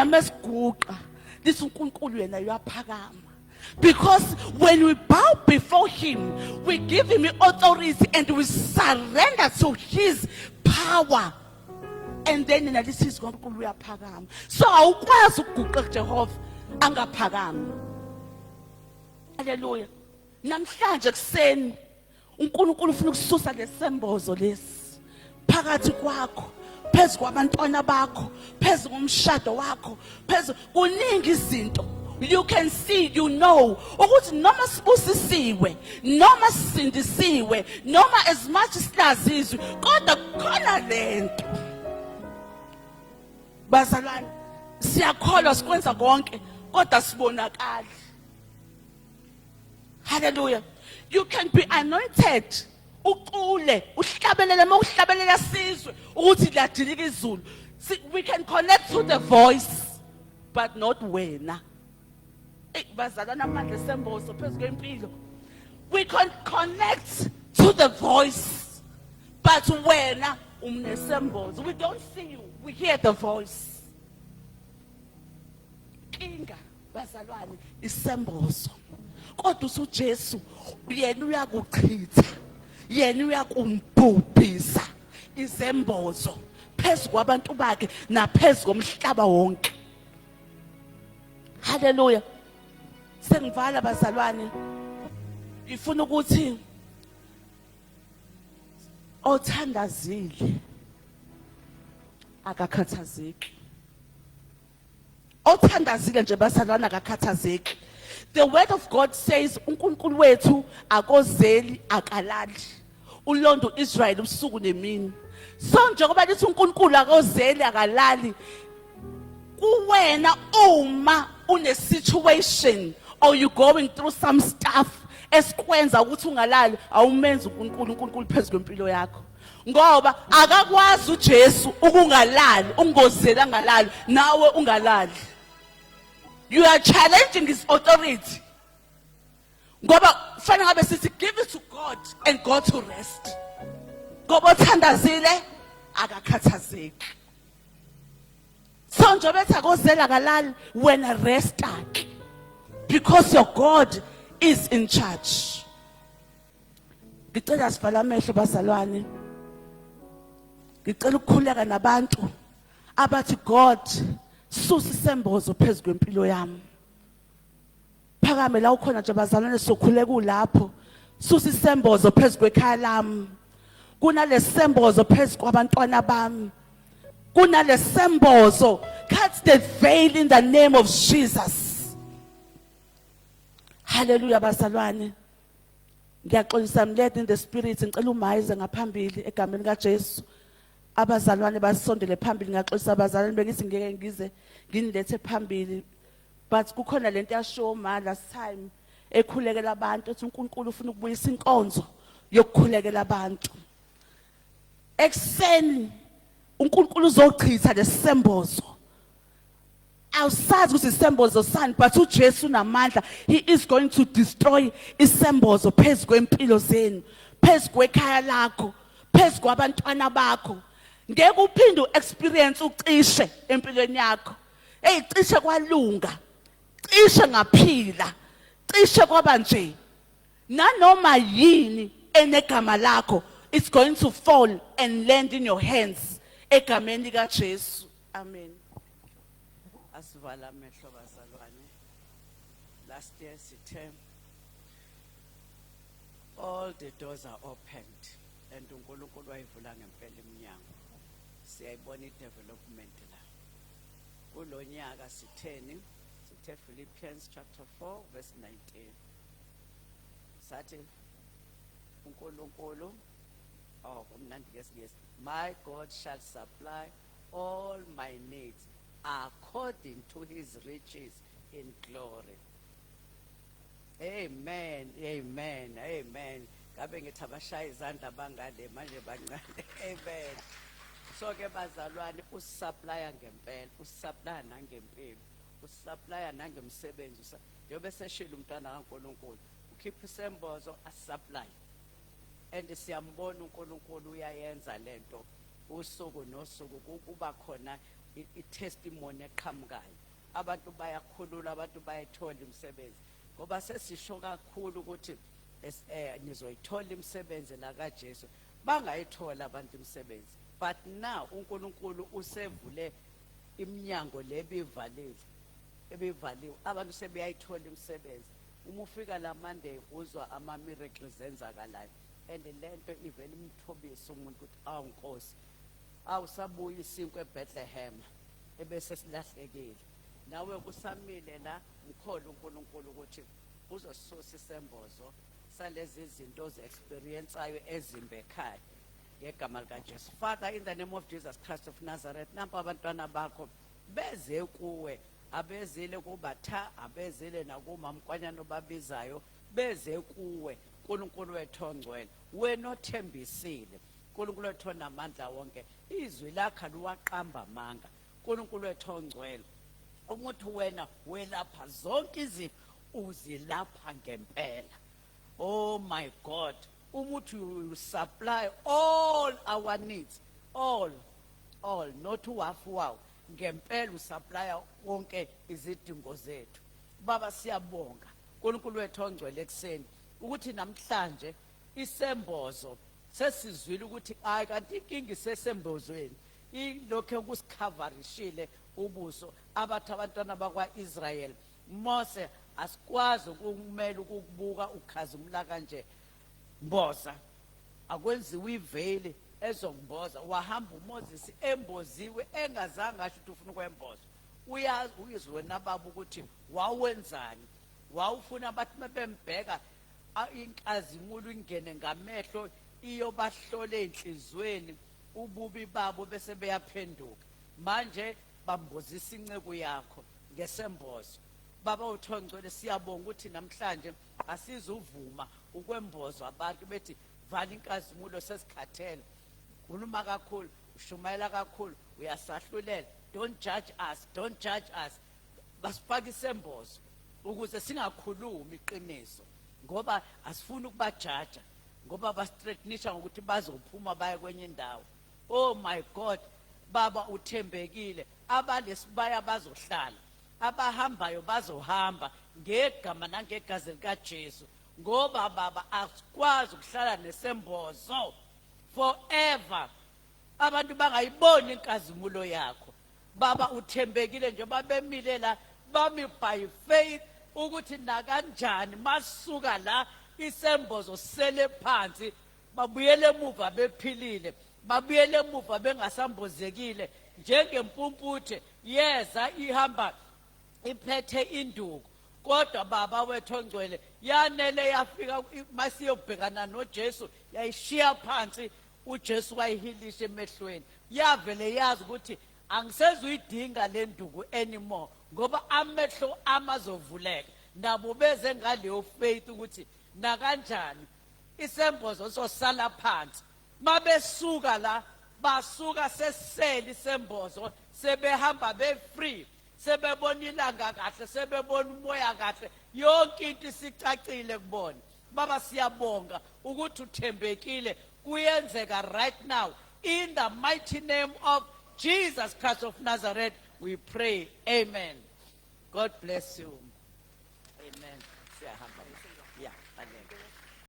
Thina mesiguqa, lithi uNkulunkulu yena uyaphakama, because when we bow before him, we give him authority and we surrender to his power, and then nalithi izwi kaNkulunkulu uyaphakama. So awukwazi ukuguqa kuJehova angaphakami. Haleluya! Namhlanje kuseni uNkulunkulu ufuna ukususa lesembozo lesi phakathi kwakho, phezu kwabantwana bakho, phezu komshado wakho, phezu kuningi izinto. You can see, you know ukuthi noma sibusisiwe, noma sisindisiwe, noma as much silazi izwi, kodwa kukhona lento, bazalwane. Siyakholwa, sikwenza konke, kodwa sibonakali. Hallelujah! You can be anointed, ucule, uhlabelele, mawuhlabelela sizwe ukuthi liyadilika izulu. See, we can connect to the voice, but not wena. Ey bazalwane, amandla esembozo phezu kwempilo. We can connect to the voice, but wena umnesembozo. We don't see you, we hear the voice. Inkinga, bazalwane, isembozo, kodwa usuJesu yena uyakuchitha, yena uyakumbhubhisa izembozo phezu kwabantu bakhe naphezu komhlaba wonke. Haleluya! Sengivala, bazalwane. Ngifuna ukuthi othandazile akakhathazeki. Othandazile nje, bazalwane, akakhathazeki. The word of God says uNkulunkulu wethu akozeli, akalali, ulonda uIsrael ubusuku nemini. So njengoba lithi uNkulunkulu akozeli, akalali, kuwena uma une situation or you going through some stuff esikwenza ukuthi ungalali, awumenzi uNkulunkulu uNkulunkulu phezulu kwempilo yakho, ngoba akakwazi uJesu ukungalali, ungozeli, angalali, nawe ungalali. You are challenging his authority, ngoba kufanele ngabe sithi give it to God and go to rest, ngoba othandazile akakhathazeki. So njengoba ethi akozela, kalali, wena resta ke, because your God is in charge. Ngicela sivala amehlo, bazalwane. Ngicela ukukhuleka nabantu abathi, "God, susa isembozo phezu kwempilo yami." Phakame la ukhona nje, bazalwane, sokhuleka ulapho. Susa isembozo phezu kwekhaya lami, kunalesembozo phezu kwabantwana bami, kunalesembozo. Cut the veil in the name of Jesus. Hallelujah! Bazalwane, ngiyaxolisa. I'm led in the spirit. Ngicela umayize ngaphambili egameni kaJesu. Abazalwane basondele phambili. Ngiyaxolisa, abazalwane, bengithi ngeke ngize nginilethe phambili, but kukhona lento yashiwo ma last time ekhulekela abantu, ethi uNkulunkulu ufuna ukubuyisa inkonzo yokukhulekela abantu ekuseni. uNkulunkulu uzochitha lesembozo. Awusazi ukuthi isembozo sani, but uJesu unamandla. He is going to destroy isembozo phezu kwempilo zenu, phezu kwekhaya lakho, phezu kwabantwana bakho. Ngeke uphinde uexperience ucishe empilweni yakho. Hey, cishe kwalunga, cishe ngaphila, cishe kwaba nje. Nanoma yini enegama lakho, it's going to fall and land in your hands egameni likaJesu. Amen. Asivala amehlo, bazalwane. Last year sithe all the doors are opened, and uNkulunkulu wayivula ngempela iminyango. Siyayibona i-development la. Kulonyaka sitheni? Sithe Philippians chapter 4 verse 19. Sathi uNkulunkulu, oh, kumnandi ngesingisi, "My God shall supply all my needs according to his riches in glory." Amen, amen, amen. Ngabe ngithi abashaya izandla bangale manje bancane. Amen. So ke bazalwane, usupplya ngempela, usupplya nangempilo, usupplya nangemsebenzi. Njengoba eseshilo umntwana kaNkulunkulu, ukhipha isembozo, asupply, and siyambona uNkulunkulu uyayenza lento usuku nosuku. Kuba khona I-testimony eqhamukayo, abantu bayakhulula, abantu bayayithola imisebenzi, ngoba sesisho kakhulu ukuthi nizoyithola imisebenzi la kaJesu. Bangayithola abantu imisebenzi, but now uNkulunkulu usevule iminyango lebivalile, ebivaliwe. Abantu sebeyayithola imisebenzi. Uma ufika la Monday, uzwa ama miracles enzakalayo, and lento ivele imthobise umuntu ukuthi, "Awu Nkosi, awusabuya isinkwa eBethlehem ebese silahlekile." Nawe kusamile la, mkholo uNkulunkulu ukuthi uzosisusa isembozo salezi zinto ozi-experienceayo ezimbi ekhaya, ngegama likaJesu. Father, in the name of Jesus Christ of Nazareth, nampa abantwana bakho beze kuwe. Abezile kubatha, abezile nakumamkwanyana obabizayo, beze kuwe, Nkulunkulu wethu ongcwele, wena othembisile, Nkulunkulu wethu onamandla wonke. Izwi lakho liwaqamba amanga, Nkulunkulu wethu ongcwele. Ukuthi wena welapha zonke izifo, uzilapha ngempela. Oh my God, umuthi will supply all our needs, all, not uhafu wawo. Ngempela usupply wonke izidingo zethu. Baba, siyabonga, uNkulunkulu wethu ongcwele, ekseni ukuthi namhlanje isembozo sesizwile ukuthi hayi, kanti inkinga isesembozweni, ilokho kusikhavarishile ubuso. Abathi abantwana bakwa-Israyeli, "Mose, asikwazi ukumela ukukubuka ukhazimula kanje, mboza." Akwenziwa iveli ezomboza. Wahamba uMoses emboziwe, engazange asho ukuthi ufuna ukwembozwa. Uyazi, uyizwe wena baba ukuthi wawenzani. Wawufuna bathi mabembheka, inkazimulo ingene ngamehlo, iyobahlola ey'nhliziyweni ububi babo, bese beyaphenduka. Manje bambozisa inceku yakho ngesembozo. Baba uthongcwele, siyabonga ukuthi namhlanje asizuvuma ukwembozwa abantu bethi, "Vala inkazimulo, sesikhathele, khuluma kakhulu, ushumayela kakhulu, uyasahlulela. Don't judge us, don't judge us." Basifaka isembozo ukuze singakhulumi iqiniso, ngoba asifuni ukubajaja, ngoba basithreatenisha ngokuthi bazophuma baye kwenye indawo. Oh my God, Baba uthembekile. Abalesibaya bazohlala, abahambayo bazohamba, ngegama nangegazi likaJesu, ngoba Baba, asikwazi ukuhlala nesembozo forever, abantu bangayiboni inkazimulo yakho. Baba uthembekile. Njengoba bemile la, bami by faith ukuthi nakanjani masuka la, isembozo sele phansi, babuyele emuva bephilile, babuyele emuva bengasambozekile, njengempumputhe yeza ihamba iphethe induku. Kodwa Baba wethu ongcwele, yanele yafika masiyobhekana noJesu, yayishiya phansi. uJesu wayihilisha emehlweni, yavele yazi ukuthi angisezuyidinga le nduku anymore, ngoba amehlo amazovuleka. Nabo beze ngaleyo faith ukuthi nakanjani isembozo sosala phansi. Mabesuka la, basuka sesele isembozo, sebehamba be-free, sebebona ilanga kahle, sebebona umoya kahle, yonke into isicacile kubona. Baba, siyabonga ukuthi uthembekile. Kuyenzeka right now, in the mighty name of Jesus Christ of Nazareth we pray, amen. God bless you, amen.